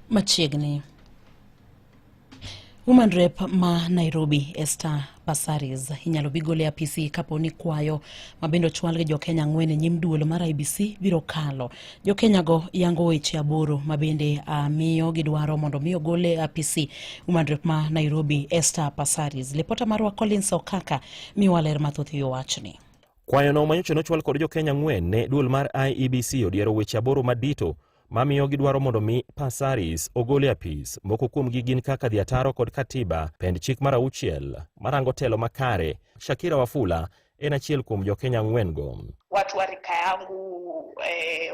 Machiegni. Woman Rep ma Nairobi Esther Passaris inyalo bi gol e apisi kapo ni kwayo ma bende ochwal gi jokenya ang'wen e nyim duol mar IEBC biro kalo. Jokenya go yango weche aboro ma bende miyo gidwaro mondo mi ogol e apisi Woman Rep ma Nairobi Esther Passaris. Lipota marwa Collins Okaka miwa ler mathoth e wachni. Kwayono manyocha nochwal kod jokenya ang'wen ne duol mar IEBC odiero weche aboro madito mamiyo gidwaro mondo mi Passaris ogol e apis. Moko kuomgi gin kaka dhi ataro kod katiba, pend chik mar auchiel marango telo makare. Shakira Wafula en achiel kuom jokenya ang'wen-go. Watu wa rika yangu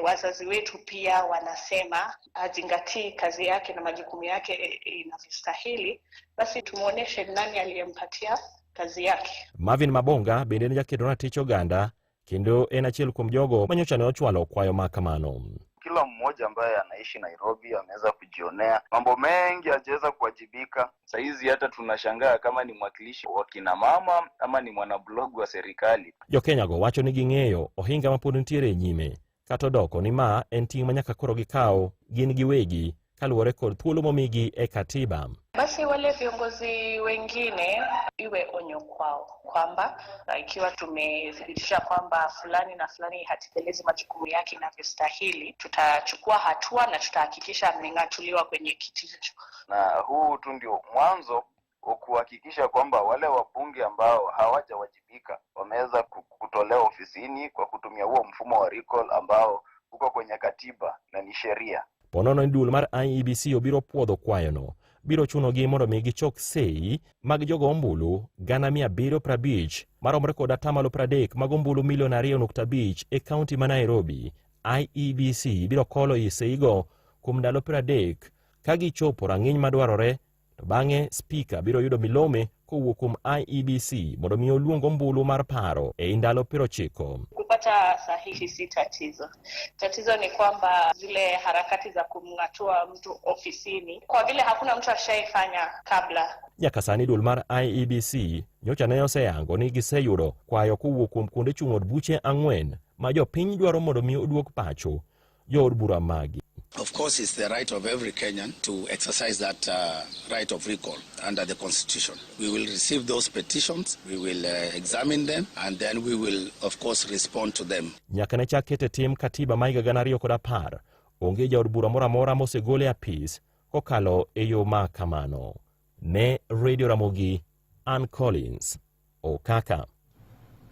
wazazi wetu pia wanasema hazingatii kazi yake na majukumu yake inavyostahili, basi tumuoneshe nani aliyempatia kazi yake. Marvin Mabonga bende en jakedo ratich oganda kendo en achiel kuom jogo manyocha ne ochwalo kwayo ma kamano. Kila mmoja ambaye anaishi Nairobi ameweza kujionea mambo mengi, hajaweza kuwajibika. Saizi hata tunashangaa kama ni mwakilishi wa kina mama ama ni mwanablog wa serikali. Jokenya go wacho ni ging'eyo ohinga ma pod nitiere e nyime kata odoko ni ma en ting' ma nyaka koro gikaw gin giwegi kaluwore kod thuolo momigi e katiba. Basi wale viongozi wengine iwe onyo kwao kwamba ikiwa tumethibitisha kwamba fulani na fulani hatekelezi majukumu yake inavyostahili, tutachukua hatua na tutahakikisha ameng'atuliwa kwenye kiti hicho. Na huu tu ndio mwanzo wa kuhakikisha kwamba wale wabunge ambao hawajawajibika wameweza kutolewa ofisini kwa kutumia huo mfumo wa recall ambao uko kwenye katiba na ni sheria. Ponono ni duol mar IEBC obiro puodho kwayono biro chunogi mondo mi gichok sei mag jogo ombulu 750,000 maromre kod 30% mag ombulu milion 2.5 e kaunti ma Nairobi. IEBC biro kolo i seigo kuom ndalo 30 ka gichopo rang'iny madwarore to bang'e spika biro yudo milome kowuok kuom IEBC mondo mi oluong ombulu mar paro ei ndalo 90. Kupata sahihi si tatizo. Tatizo ni kwamba zile harakati za kumng'atua mtu ofisini, kwa vile hakuna mtu ashaifanya kabla. Nyaka sani duol mar IEBC nyocha ne oseyango ni giseyudo kwayo kowuok kuom kuonde chung' od buche ang'wen ma jopiny dwaro mondo mi oduok pacho jood bura magi. Of course, it's the right of every Kenyan to exercise that right of recall under the Constitution. We will receive those petitions, we will examine them, and then we will, of course, respond to them. Nyaka ne chak ket e tim katiba ma higa 2010, onge jaod bura moro amora mosegol e apis kokalo e yo ma kamano. Ne Radio Ramogi, Ann Collins, Okaka.